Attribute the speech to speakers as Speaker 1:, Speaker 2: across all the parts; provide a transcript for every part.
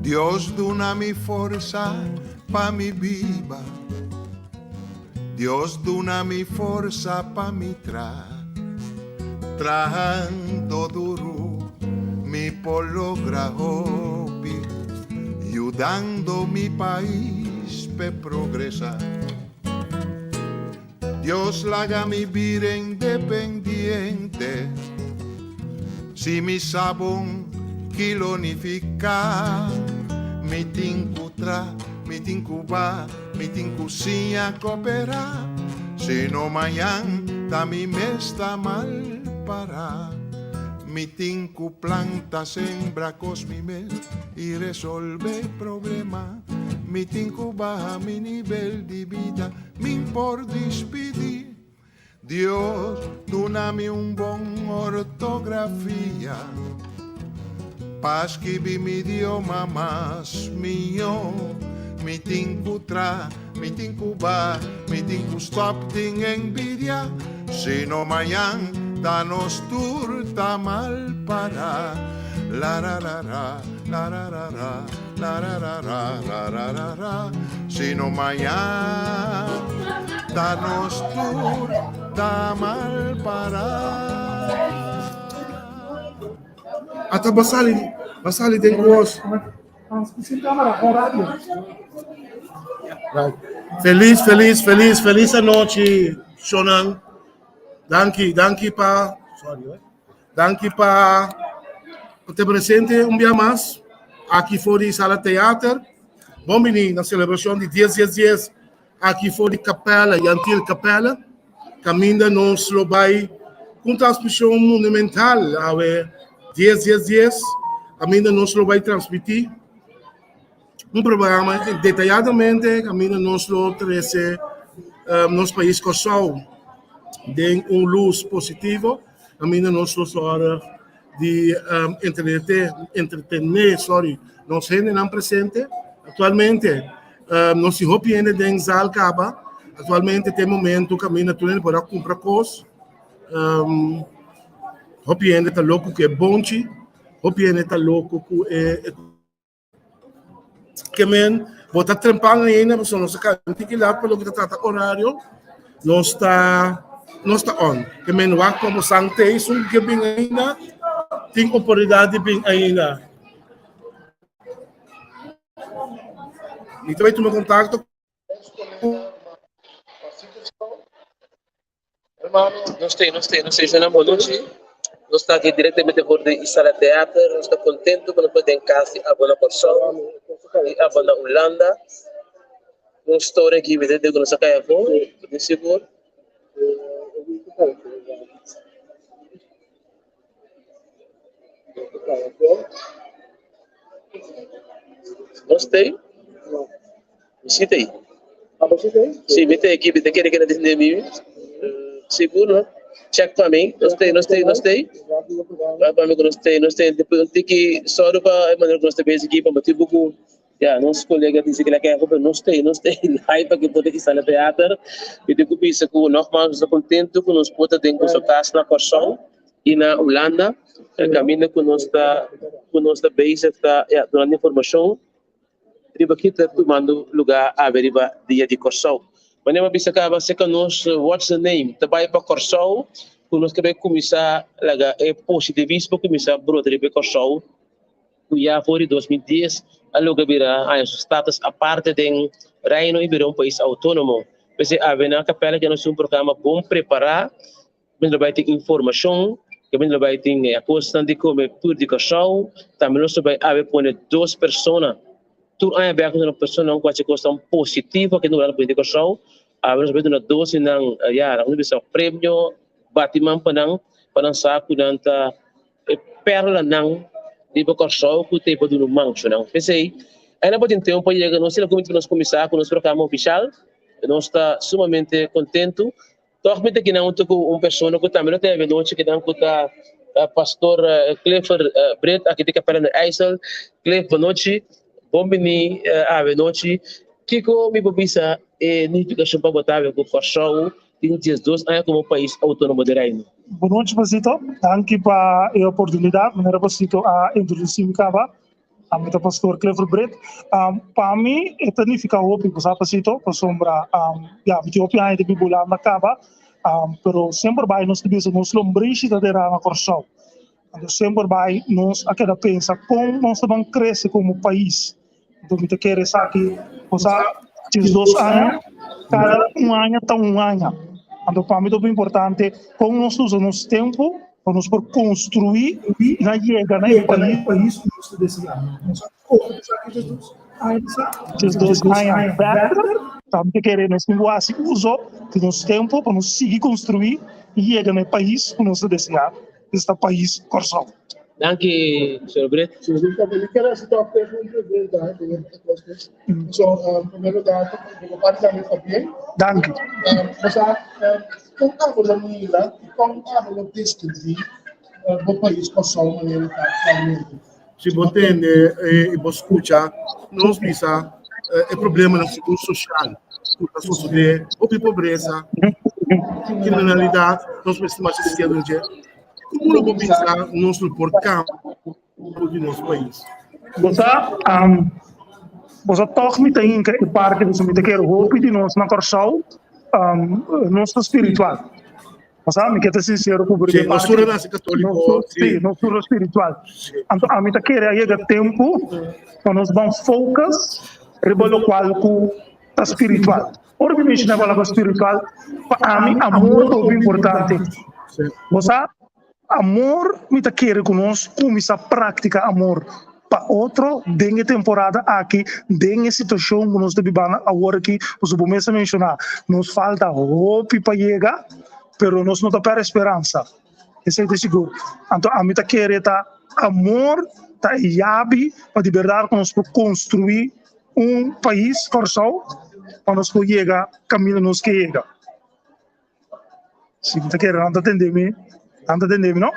Speaker 1: Dios duna mi forsa pa mi biba Dios duna mi forsa pa mi tra Trahando duru mi por logra hopi Yudando mi pais p'e progresa Dios laga mi bira independiente Si mi sa bon ki lo nifiká Mi tin ku tra, mi tin ku ba, mi tin ku siña koperá Si no mañan ta mi mes ta mal pará Mi tin ku planta, sembra kos mi mes i resolve problema Mi tin ku baha mi nivel di bida Min por dispidí. Dios duna mi un bon ortografia pa skibi mi idioma mas mihó. Mi tin ku tra, mi tin ku ba, mi tin ku stòp tin envidia, sino mañan ta nos tur ta mal pará. La ra ra ra, la ra ra ra. La ra ra ra, ra ra ra ra, sino mañan ta nos tur ta mal pará.
Speaker 2: Ata bo sali, bo sali den kos. Right. Feliz, feliz, feliz, feliz anochi, Shonan. Danki, danki pa, sorry, eh. Danki pa te presente un bia mas aki for di Sala Theater. Bon bini na celebracion di 10 10 10 aki for di Capella, Yantil Capella. Caminda nos lo bai un transmision monumental awe 10 10 10. Caminda nos lo bai transmiti un programa detayadamente caminda nos lo trece um, nos pais Kòrsou den un luz positivo. Caminda nos lo zorg di um, entretener, entretener, sorry, nos hendenan presente. Actualmente, um, nos tin hopi hende den zaal caba. Actualmente te momento caminda tur hende por a cumpra cos. Um, hopi hende ta loco cu e bonchi, hopi hende ta loco cu e, e Ke men, bo ta trempan ainda, pasobra nos a kaba un tiki lat pa loke ta trata orario, nos ta nos ta on. Ke men wak pa bo san te esun ke bin ainda, tin oportunidat di bin ainda. Mi ta bai tuma kontakto ku.
Speaker 3: Nos te, nos te, nos te diciendo bon nochi. Nos ta aki directamente for di Isala Theater. Nos ta contento cu nos por den cas di Abo na Corsou y Abo na Hulanda. Un story aki mi ta cu nos a cay afo, tin sigur. Nos te, mi si te. Si mi te aki, mi ta kere kere tende mi. Sigur no? Check pa mi. Nos te, nos te, nos te. Wak pa mi ku nos te, nos te. Un tiki sorry pa e manera ku nos ta bezig aki pa motibu ku ya nos kolega dice kila keho pero nos te, nos te live aki por di Isala Theater. Mi tin ku bisa ku nogmaals nos ta kontentu ku nos por ta den boso kas na Kòrsou i na Hulanda. Kaminda ku nos ta ku nos ta bezig ta ya dunando informashon. Riba ki ta tumando luga awe riba Dia di Kòrsou. Manera mi a bisa kaba serka nos What's the Name ta bai pa Kòrsou ku nos ta bai kuminsá laga e positivismo kuminsá brota riba e Kòrsou ku ya for di 2010 a logra bira haña su status aparte den Reino i bira un pais outónomo. P'esei awe na Kapèla ke nos tin un programa bon prepará. Kaminda lo bai tin informashon, kaminda lo bai tin e kosnan di kome tur di Kòrsou. Tambe nos lo bai awe pone dos persona. Tur aña bèk nos duna personanan ku hasi kosnan positivo aki na Hulanda di Kòrsou. Awe nos bai duna dos di nan ya nan bisa premio bati man pa nan, pa nan sa ku nan ta e perlanan riba Kòrsou ku ta e pa duna un mancho nan. P'esei ainda bo tin tempu pa yega nos tin ku nos kuminsá ku nos programa ofishal. Nos ta sumamente kontentu. Tòg mi ta kinan huntu ku un persona ku tambe lo ta e nochi kinan ku ta Pastor Clifford Britt aki di Capella den IJssel. Cliff, bon nochi. Bon bini awe nochi. Kiko mi por bisa e nifikashon pa bo ta awe ku Kòrsou tin 12 aña komo pais outónomo di Reino?
Speaker 4: Bon nochi Pasito. Danki pa e oportunidat. Manera Pasito a introdusí mi kaba. Ami ta Pastor Clifford Britt. Pa mi e ta nifica hopi, bo sa Pasito, pasobra ya mi tin hopi aña di biba Hulanda caba, pero semper bai nos ta bisa nos lombrishi ta dera na Corsou. Anto semper bai nos a keda pensa con nos ta ban crece como pais. Anto mi ta kere esaki, bo sa, 12 aña, cada un aña ta un aña. Anto pa mi ta hopi importante con nos ta usa nos tempo pa nos por construí i na yega na e pais ku nos ta deseá. Nos a kohe esaki 12 aña bèter, tambe kere nos tin ku hasi uso di nos tempu pa nos sigui construí i yega na e pais ku nos ta deseá, esta pais Kòrsou.
Speaker 3: Danki, señor Britt.
Speaker 5: Mi ker hasi tòg un pregunta. So, en primer lugar, di bo parti tambe pabien.
Speaker 4: Danki.
Speaker 5: Bo sa, kon abo lo mira i kon abo lo deskribí bo pais Kòrsou manera ta aktualmente?
Speaker 2: Si bo tende i bo skucha nos bisa e problemanan sigur sosial ku ta sosodé, hopi pobresa, kriminalidat, nos mester masha skedu dje. Komo lo bo bisa nos lo por kambia di nos pais?
Speaker 4: Bo sa, bo sa tòg mi ta hinka e parti pasobra mi ta kere hopi di nos na Kòrsou, nos ta spiritual. Bo sa, mi ke ta sinsero ku bo riba e
Speaker 2: Sí, nos
Speaker 4: parti.
Speaker 2: tur a nase katóliko,
Speaker 4: Nos tur, sí,
Speaker 2: sí.
Speaker 4: nos tur ta spiritual. Anto ami ta kere a yega tempu pa nos ban focus riba lokual ku ta spiritual. Ora mi menshona e palabra spiritual, pa ami amor ta hopi importante. Bo sa, amor mi ta kere ku nos kuminsá praktika amor pa otro den e temporada aki, den e situashon ku nos ta bibando awor aki, pasobra bo mes a menshoná, nos falta hopi pa yega, pero nos no ta pèrdè speransa, esei ta sigur. Anto ami ta kere ta amor ta e yabi pa di bèrdat ku nos por konstruí un pais, Kòrsou, pa nos por yega kaminda nos ke yega. Si mi ta kere nan ta tende mi, nan ta tende mi no?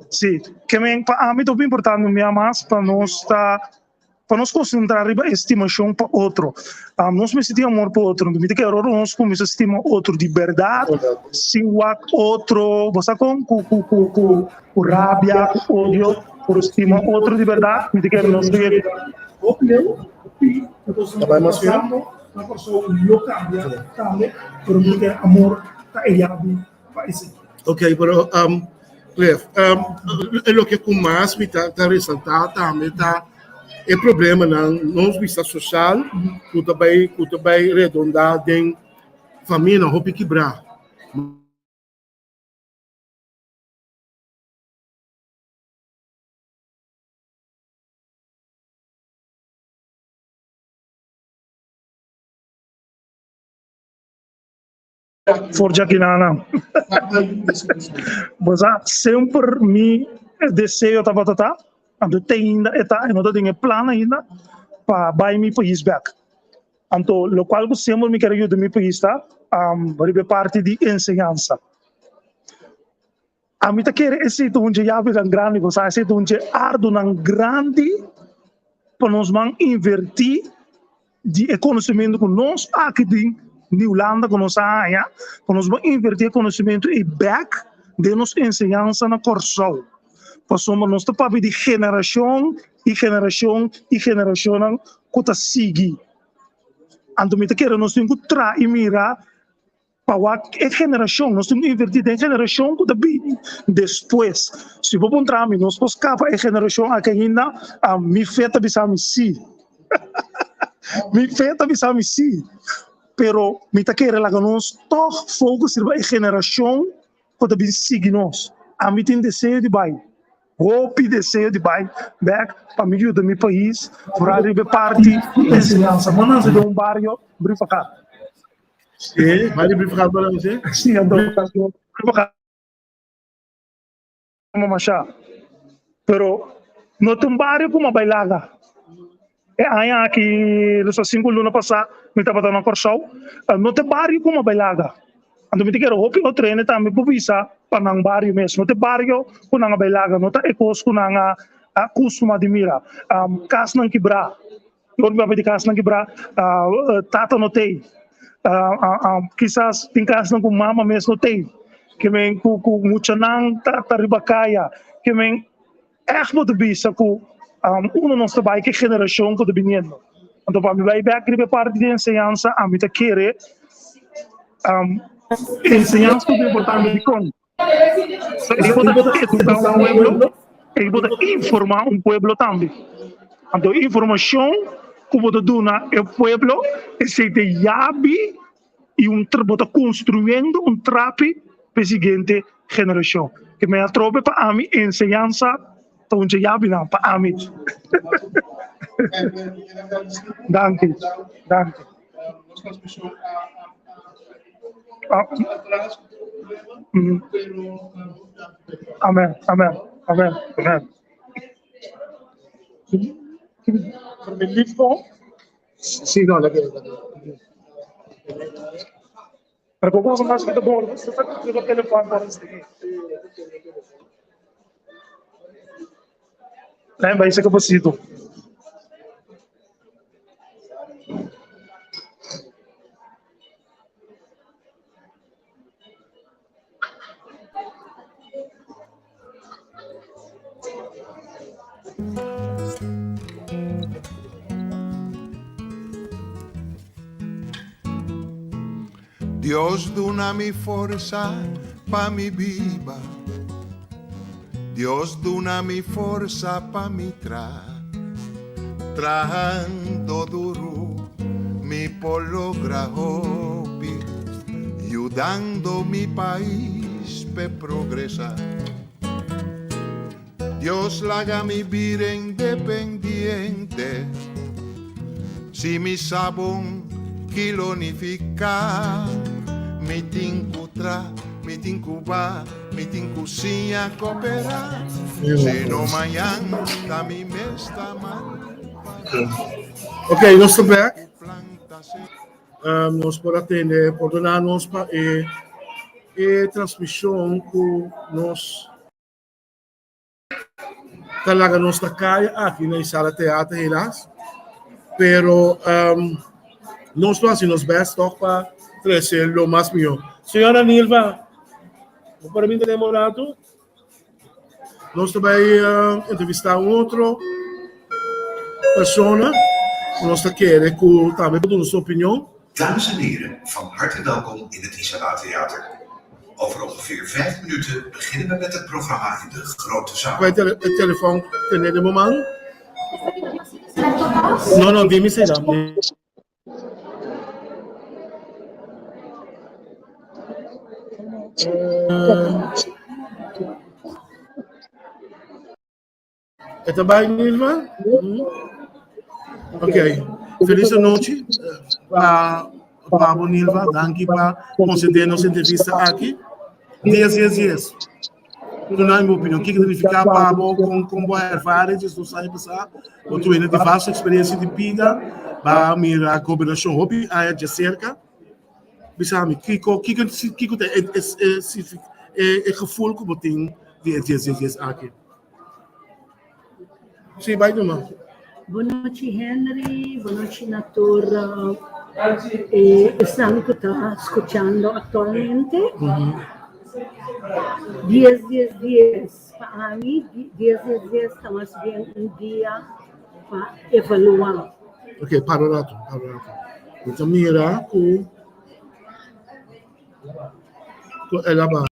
Speaker 4: Si, ke men pa ami ta hopi importante un bia mas pa nos ta, pa nos konsentrá riba e stimashon pa otro. Nos mester tin amor pa otro, mi ta kere ora nos kuminsá stima otro di bèrdat, sin wak otro, bo sa kon? Ku ku ku ku ku rabia, ku odio, pero stima otro di bèrdat, mi ta kere nos ta yega.
Speaker 5: Hopi leu, hopi kos ta pasando na Kòrsou lo kambia tambe, pero mi ta kere amor ta e yabi pa esei.
Speaker 2: Ok, pero Cliff, e loke ku mas mi ta resaltá tambe ta e problemanan nos bista sosial ku ta bai ku ta bai redondá den famianan hopi kibrá.
Speaker 4: For djakinana. Bo sa, semper mi deseo tabata ta, anto te ainda e ta, e no ta den e plan ainda, pa bai mi pais bek. Anto lokual ku semper mi kier a yuda mi pais ta, riba e parti di enseñansa. Ami ta kere esei ta un dje yabinan grandi, bo sa, esei ta un dje ardunan grandi pa nos man invertí di e konosementu ku nos aki den Nieuwlanda ku nos a haña, pa nos ban invertí e konosementu ei bèk den nos enseñansa na Kòrsou. Pasobra nos ta papia di generashon i generashon i generashonnan ku ta sigui. Anto mi ta kere nos tin ku traha i mira Pa wak e generashon, nos tin ku invertí den generashon ku ta bini despues. Si bo puntra mi, nos por skapa e generashon aki ainda? Mi fe ta bisa mi sí. Mi fe ta bisa mi sí. Pero mi ta kere laga nos tòg focus riba e generashon ku ta bin sigui nos. Ami tin deseo di bai. Hopi deseo di bai bek pa mi yuda mi pais, foral riba e parti enseñansa. Mi a nase den un bario Brievengat.
Speaker 2: Sí, bario Brievengat bo a nase?
Speaker 4: Sí, anto Brievengat masha. Pero no ta un bario ku mi a bai laga. E aña aki, los sinku luna pasá, mi tabata na Kòrsou. No ta e bario ku mi a bai laga. Anto mi ta kere hopi otro hende tambe por bisa pa nan bario mes. No ta e bario ku nan a bai laga, no ta e kos ku nan a kustumá di mira. Kasnan kibrá, ora mi papia di kasnan kibrá, tata no t'ei. Kisas tin kasnan ku mama mes no t'ei. Ke men ku muchanan ta riba kaya. Ke men ègt bo ta bisa ku. Uno nos ta bai ku e generashon ku ta biniendo. Anto pa mi bai bèk riba e parti di enseñansa, ami ta kere enseñansa ta importante dikon? E bo ta eduká un pueblo, e bo ta informá un pueblo tambe. Anto e informashon ku bo ta duna e pueblo esei ta yabi i un bo ta konstruyendo un trapi pa e siguiente generashon. Ke men atrobe pa ami enseñansa ta un dje yabinan pa ami. Danki, danki. Amen, amen, amen, amen.
Speaker 2: Sí, no, la quiero, la quiero.
Speaker 4: Pero como cosa más que te bordo, se está con el teléfono por este. Lembra, isso é capacito.
Speaker 1: Dios duna mi forsa pa mi biba. Dios duna mi forsa pa mi tra. Trahando duru mi por logra hopi, yudando mi pais p'e progresa. Dios laga mi bira independiente, si mi sa bon ki lo nifiká. Mi tin ku tra, mi tin ku ba, mi tin ku siña koperá, si no mañan ta mi mes ta mal pará.
Speaker 2: Ok, nos ta bek. Nos por a tende, pordoná nos pa e e transmishon ku nos ta laga nos ta kaya aki na e sala teater helaas. Pero nos lo hasi nos best tòg pa trese lo mas mihó. Señora Nilva, bo por a bin tene un ratu? Nos ta bai entrevistá un otro persona ku nos ta kere ku tambe por duna su opinion.
Speaker 6: Dames en heren, van harte welkom in het Isala Theater. Over ongeveer vijf minuten beginnen we met het programma in de grote zaal.
Speaker 2: Kua e telefòn tene den bo man? No, no, dimi esei dan. E ta bai, Nilma? Ok. Feliz anochi pa pa bo, Nilva. Danki pa conceder nos entrevista aki. Dies, dies, dies. Duna mi opinion. Kiko significa pa bo con con bo a ervare djes dos aña pasá? Bo tuve di vasto experiencia di bida. Ba mira gobernacion hopi aña dje cerca. Bisa mi, kiko kiko kiko ta e e e e gevoel ku bo tin di e dies dies dies aki? Sí, bai duna.
Speaker 7: Bon nochi Henry, bon nochi na tur e esnan ku ta skuchando aktualmente. Dies dies dies pa ami, dies dies dies ta mas bien un dia pa evaluá.
Speaker 2: Ok, para un rato, para un rato. Mi ta mira ku ku el a bai.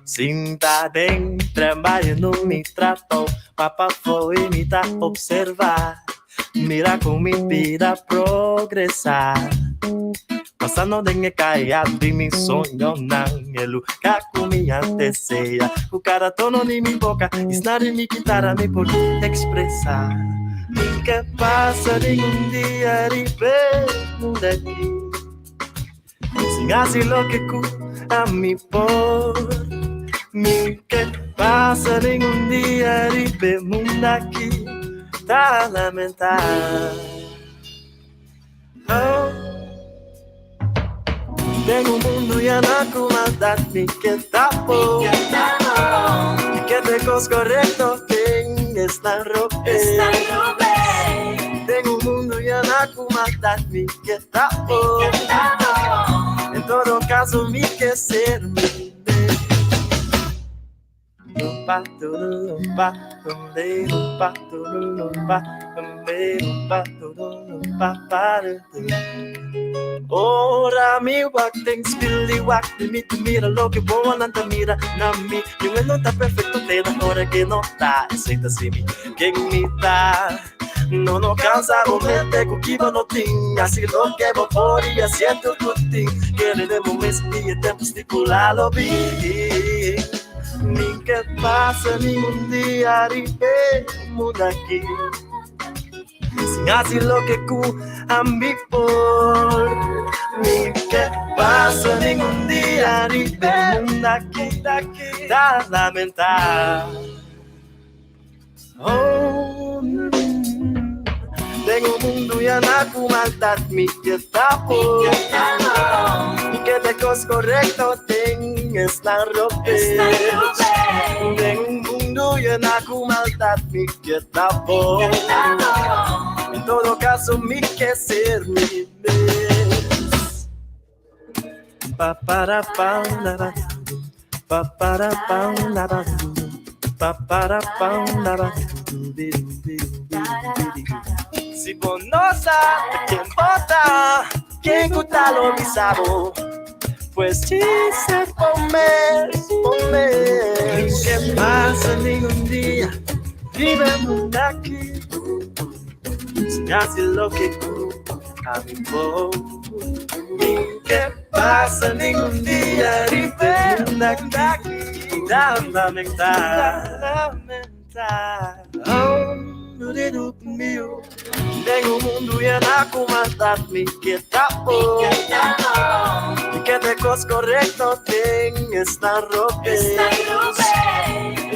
Speaker 8: Sinta den trabalho no mi trato, papa foi mi ta observar. Mira con mi vida progresar. Pasando den e kaya di mi soñonan, e lugar ku mi antes sea. Ku kada tono di mi boka i snar di mi kitara mi por expresar. Mi ke pasa den un dia riba e mundo aki. Sin hasi loke ku ami por. Mi ke pasa ningun dia riba e mundu aki ta lamentá. Oh. Den un mundu yená ku maldat mi ke ta bon. Mi ke ta e kos korekto den esnan robes. Den un mundu yená ku maldat mi ke ta bon. En todo kaso mi ke ser mi mes. Ora mi wak den spil di wak di mi ta mira loke boanan ta mira na mi. Niun e no ta perfecto te na ora ke no ta. Esei ta si mi ken mi ta. No no cansa bo mente ku kiba no tin. Hasi loke bo por i hasiendo ku tin. Kere den bo mes i e tempu stipulá lo bin. Ni ke pasa ningun dia riba e mundu aki. Sin hasi loke ku ami por. Ni ke pasa ningun dia riba e mundu aki. Ta lamentá. Oh, den un mundu yená ku maldat mi ke ta bon. Mi ke ta e kos korekto den esnan robes. Den un mundu yená ku maldat mi ke ta bon. En todo kaso mi ke ser mi mes. Pa para pa la ra pa para pa la ra pa para pa la ra Si bo no sa ken bo ta, ken ku ta lo bisa bo? Pues djis bo mes, bo mes. Ke pasa ningun dia riba e mundu aki sin hasi loke ku ami por. Mi ke pasa ningun dia riba e mundu aki ta lamentá. Den un mundu yená ku maldat mi ke ta bon. Mi ke ta e kos korekto den esnan robes.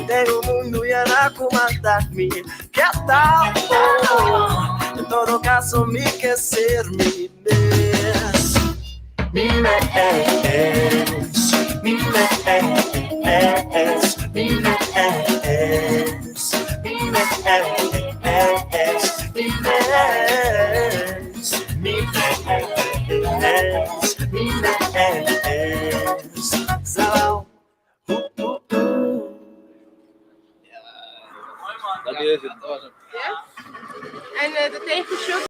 Speaker 8: Den un mundu yená ku maldat mi ke ta bon. En todo kaso mi ke ser mi mes. Mi mes, mi mes, mi mes, mi mes, mi mes, mi mes, mi mes. Zao, uh, uh, uh.
Speaker 9: Ja? En de tegenshot.